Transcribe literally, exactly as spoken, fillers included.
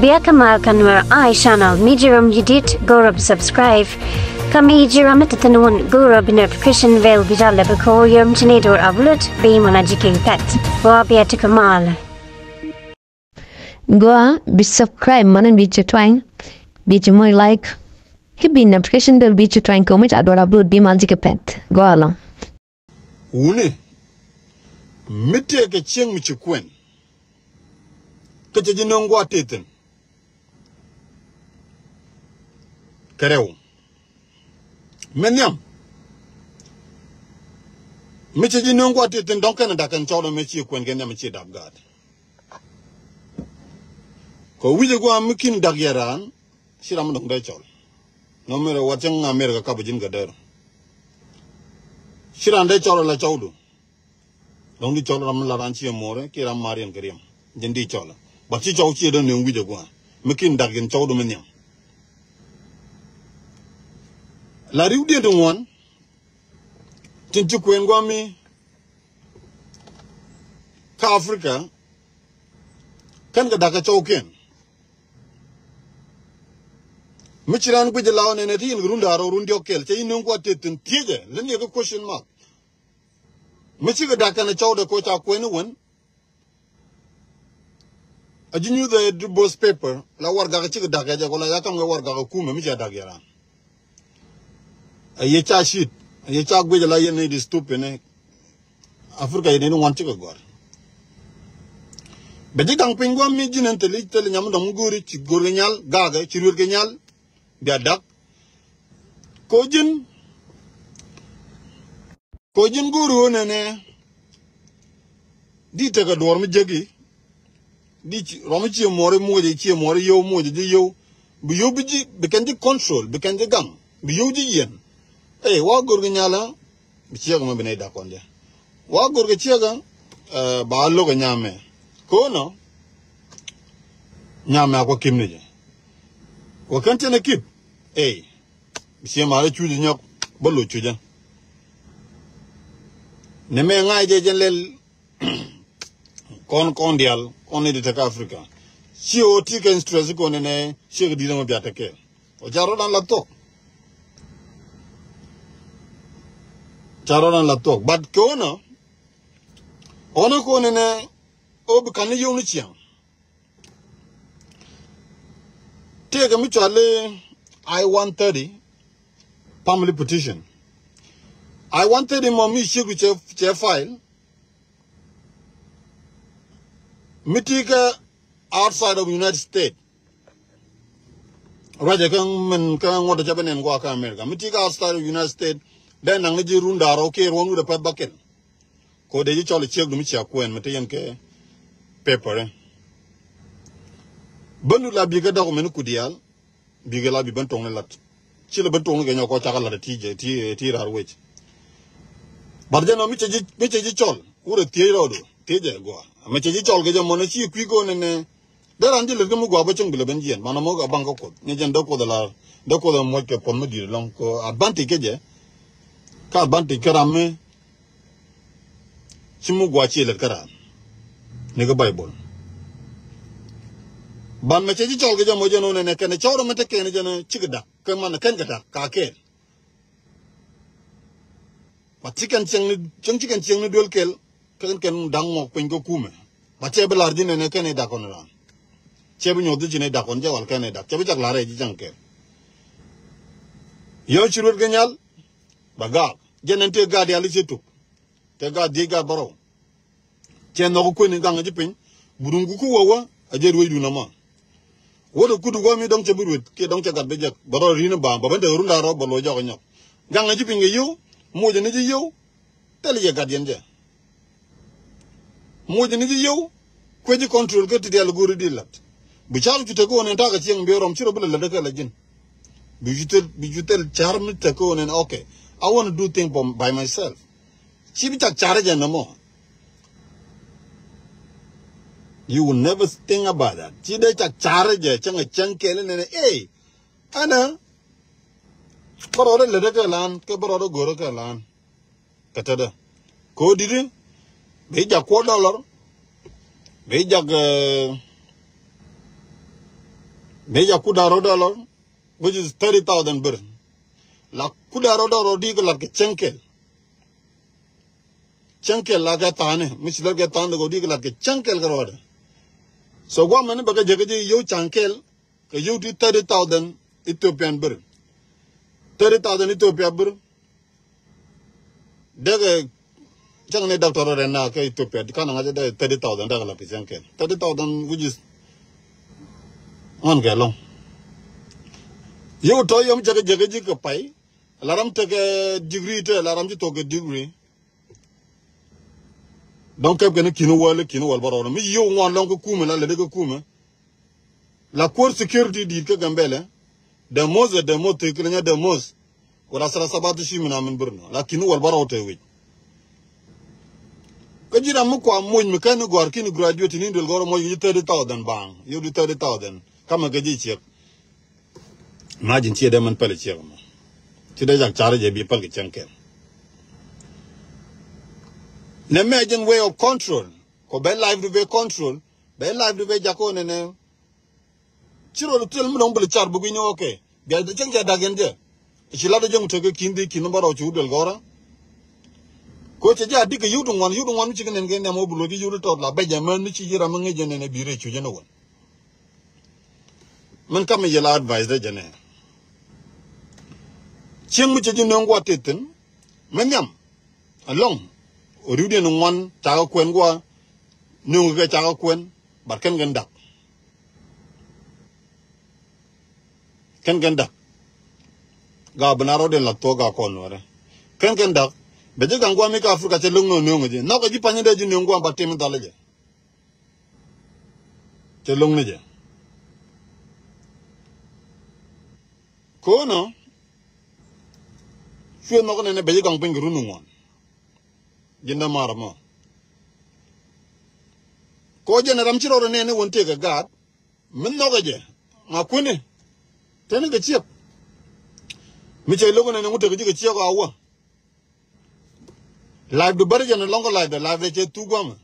Bia kä mal kä Nuer Eye Channel, mi ji̱ ram ji̱ dit, go̱rä bi subscribe. Kä mi ji̱ ram mi te thi̱n wun, go̱rä bi notification bell bi jal lɛ bi ko̱r yom ci ni dor upload, bi mɔna ji̱ ki̱n pɛt. Wa bia ti kä mal. Gua bi subscribe, manin bi ci twany, bi ci moc like. Ki bi notification bell bi ci twany kɛ mi ca dor upload bi mal ji̱ kɛ pɛt. Gua lɔ. Wuni, mi tëëkɛ cieŋ mi ci kuɛn. Kä cɛ ji̱ no̱o̱ŋ gua̱a̱th tëë thi̱n. Kɛ rɛw. Mi nhiam. Mi cɛ ji̱ no̱o̱ŋ gua̱a̱th tëë thi̱n dɔ̱ŋ kɛn dak kɛn cɔɔdɔ mi ci kuɛn kɛ nhiam mi ci dak gaat. Kɛ wi̱cɛ gua̱a̱th mi kin dak yɛ raan. Ci ram mi dɔ̱ŋ dee cɔl. Nɔ mi rɛ wat cäŋ America kap ji̱n kɛ dee rɔ. Ci ran dee cɔl ala cɔwdu. Dɔ̱ŋ di cɔl ram mi la ran ci muɔrɛ ki ram mariɛn kɛ riɛm. Ji̱n di cɔl. Bat ci cɔw ci dee nööŋ wi̱cɛ gua̱a̱. Mi kin dak ji̱n cɔwdu mi nhiam. La riwdiɛn ti ŋuan. Tin ci kuɛn gua̱a̱ mi. Kä Africa. Kɛn kɛ dak kɛ cɔwkiɛn. Mi ci raan guic law nɛnɛ ti yin run da̱a̱r run diɔk kɛl cɛ yin nuŋ kua tet thin tiecɛ lin yɛ kɛ question mark. Mi cikɛ dak kɛn cɔwdɛ ko ca kuɛn iwän. A ji̱ nyuth ɛ di both paper la wargak cikɛ dak kɛ jɛ ko la ya kam kɛ wargak ɛ kumɛ mi cɛ dak yɛ raan. A yɛ ca shit a yɛ ca guic la yɛn ni di stupid ni. Africa yɛ ni ŋuan cikɛ gɔr. Bɛ ji̱ gaŋ piny guam mi ji̱n ɛn thili thili nyam dɔm go̱ri ci go̱r kɛ nyal gakɛ ci ruet kɛ nyal. Bia dak. Ko ji̱n ko ji̱n go̱ri wä nɛnɛ. Di tekɛ duɔr mi jeki. Di ci- rɔm mi cie muɔri muɔcɛ cie muɔri yiow muɔcɛ ji̱ yiow. Bi yiow bi ji̱ bi kɛn ji̱ control bi kɛn ji̱ gaŋ. Bi yiow ji̱ yiɛn. Ey wa go̱r kɛ nyal a. Bi ciek mɛ bi nɛy dak kɔn jɛ. Wa go̱r kɛ ciek a. Ba lo̱k a nyamɛ. Ko̱nɔ. Nyamɛ a kua kim ni jɛ. Wa kɛn cɛn a kip. Ey. Bi ciek ma rɛ cuc nyɔk. Bä lo̱c cuc a. Ni mɛ ŋa̱c jɛ jɛn lɛl. Kɔn kɔn dial kɔn ni di tek Africa. Ci o ti kɛ stress kɔn ni nɛ ci kɛ di dama bia tek kɛ. O ca rɔ dan la tok. Ca rɔ dan la tok but kɛ wona. Ona kɔn ni nɛ o bi kan ni yong ni ciang. Tëëkɛ mi cɔal i̱ I one thirty family petition. I one thirty mɔ mi ciek du cɛ cɛ file. Mi ti kä outside of United States. Ruacɛ kä min kä ŋuɔt cɛ bä nɛn guakä America mi ti kä outside of United States. Dee naŋ ni ji̱ run da̱r rɔw kiɛ ruɔn wi̱r ɛ pɛth bä kɛn. Ko dee ji̱ cɔl ciek du mi cia kuɛn mi te yɛn kɛ paper. Bä nu la bi kä document ku diaal. Bi kɛ la bi ben toŋni lat. Ci lɛ ben toŋni kɛ nyɔk kɔ cakɛ lat ti jɛ ti ti rar wec. Bat jɛ nɔ mi cɛ ji̱ mi cɛ ji̱ cɔl wurɛ thiec rɔɔdu thiec jɛ gua. Mi cɛ ji̱ cɔl kɛ jɛ mɔnɛ ci kui̱ kɔ nɛnɛ. Dee ran ji̱ lät kä mi gua bä cäŋ bi lɛ ben jiɛn manɛ mɔ kɛ baŋ kä kuoth ni jɛn dee kuoth ɛ lar dee kuoth ɛ muɔc kɛ puɔth mi di̱i̱t lɔŋ kɛ advantage kɛ jɛ. Kä advantage kä ram mi ci mi gua ci lät kä raan. Ni kä Baibol. Ban mɛ cɛ ji̱ cɔl kɛ jɛ mɔ jɛn wä nɛnɛ kɛn cɔw rɔ mɛ te kɛn jɛn cikɛ dak kɛ man kɛn kɛ dak ka kɛn. Ba ci kɛn cieŋ ni cieŋ ci kɛn cieŋ ni duel kɛl kɛn kɛn da̱ŋ ŋɔk piny kä kumɛ. Ba cɛ bi lar ji̱ nɛnɛ kɛn i̱ dak kɔn raan. Cɛ bi nyuɔth ji̱ ci ni dak kɔn jɛ wal kɛn i̱ dak cɛ bi cak lar rɛy ji̱ cäŋ kɛl. Yɔ ci ruet kɛ nyal. Ba gaak jɛn ɛn tëë gaat diaal i̱ ci tuk. Tëë gaat dhiec gaat bärɔw. Cɛ nhɔk kueni gaŋ ji̱ piny. Burungu ku wä wä a jɛ ruecdun ama. Wä dee kudu wä mi dɔ̱ŋ cɛ bi ruet kiɛ dɔ̱ŋ cɛ gat bi jɛk bärɔw ri̱n ba ba ben dee run da̱rɔw bä lo̱c jɔk nyɔk. Gaŋ ji̱ piny kɛ yio̱w. Mucɛ ni ji̱ yio̱w. Thil yɛ gat yɛn jɛ. Mucɛ ni ji̱ yio̱w. Kuec ji̱ control kä ti diaal go̱ri di lat. Bi car cu tek kä wä nɛn takä cieŋ bi rɔm ci rɔ bi lɛ lät kä lɛ ji̱n. Bi cu thil bi cu thil car mi tek kä wä nɛn okay. I want to do thing by myself. Ci bi cak car jɛ nɔmɔ. You will never think about that. Ci dee cak car jɛ cäŋ a cäŋ kɛl nɛn ey. Ɛnɛ. Bä rɔɔdɛ lät kä lan kɛ bä rɔɔdɛ go̱r kä lan. Kɛ tetdä. Kɛ ɣöö di̱t i̱ bi jak kuɔt dɔlɔr. Bi jak eh, Mëë ca kut da̱ŋ rɔ̱ dɔlɔ, which is thirty thousand birr. La kut da̱ŋ rɔ̱ dɔlɔ di kɛ lat kɛ cäŋ kɛl. Cäŋ kɛl la kɛ tha̱a̱ŋ ni, mi ci lat kɛ tha̱a̱ŋ ni kɛ di kɛ lat kɛ cäŋ kɛl kɛ rɔɔdɛ. So guamɛni bɛ kɛ jɛ kɛ ji̱ yio̱w cäŋ kɛl, kɛ yio̱w ti thirty thousand Ethiopian birr. Thirty thousand Ethiopia birr. Dee kɛ cäŋ ni doctor rɛ na kɛ Ethiopia, kan ŋa̱c dee thirty thousand dee kɛ la pi cäŋ kɛl. Thirty thousand, which is ŋuan kɛ lɔ̱ŋ. Yio̱w tɔ̱ yom cɛ kɛ jɛ kɛ ji̱ kɛ pay. La ram tekɛ degree te, la ram ci thok kɛ degree. Dɔ̱ŋ kɛp kɛn ki̱n wäl, ki̱n wäl bä rɔɔdɛ. Mi yio̱w ŋuan lɔ̱ŋ kä kumɛ, la lɛ dee kä kumɛ. La kuäär security di̱i̱t kä Gambɛlɛ. The most, the most, thik kɛ lɛ nya the most. Wala sara sabat shi min amin birno. Lakin wal bara wata wec. Kä ji̱ ram mi kua moc mi kɛn ni gɔ̱a̱r kin graduate ni duel gɔ̱r moc ni thirty thousand bang. Yio̱w di thirty thousand. Kamɛ kɛ ji̱ ciek. Imagine ciɛ dee mɛn pɛl ciek mɔ. Ci dee jak car jɛ bi pɛl kɛ cɛn kɛn. Nɛ mɛ jɛn way of control. Kɔ bɛ life du bɛ control. Bɛ life du bɛ jakɔ nɛnɛ. Ci rɔ thil mi dɔ̱ŋ bi lɛ car bi gui̱ny ni, okay. Bia cäŋ ca dak yɛn jɛ. Ci lat jɛ ŋut tekɛ ki̱n di ki̱n ni bä rɔ ci wut duel gɔ̱rä. Ko cɛ jɛ a dik kɛ yut ŋuan, yut ŋuan mi ci kɛ nɛn kɛ nɛm wä bi lo̱c yut tɔt la bɛ jɛ män ni ci ji̱ ram mi ŋäc jɛ nɛn ɛ bi rɛy cu jɛ ni wän. Mɛn kamɛ yɛ la advice dɛ jɛ nɛ. Cieŋ mi cɛ ji̱ nööŋ guɔ tet thi̱n. Mɛ nhiam. Ɛlɔ̱ŋ. Ɔ riwdiɛn ŋuan cakɛ kuɛn guɔ. Nööŋ kɛ cakɛ kuɛn. Bat kɛn kɛn dak. Kɛn kɛn dak. Gaa bi na rɔɔdiɛn la thuɔ̱k gaa kɔn nuɔrɛ. Kɛn kɛn dak. Bɛ ji̱ gaŋ guam mi kä Africa cɛ lo̱ŋ nööŋ nööŋ ji̱. Nhɔk kɛ ji̱ pa̱ny in dee ji̱ nööŋ guam ba tim in thal jɛ. Cɛ lo̱ŋ ni jɛ. Ko̱nɔ. Cuɛ nhɔk nɛnɛ bɛ ji̱ gaŋ piny kɛ run ŋuan. Ji̱n dee mar mɔ. Ko jɛn ram ci rɔɔdɛ nɛɛni wän tëëkɛ gaat. Mi nhɔkɛ jɛ. Ma kuäni. Teni kɛ ciek. Mi cɛ lo̱k nɛnɛ ŋut tekɛ ji̱ kɛ ciek a wä. Life du bäri jɛn lɔŋ kɛ life dɛ, life dɛ cɛ thuk guamɛ.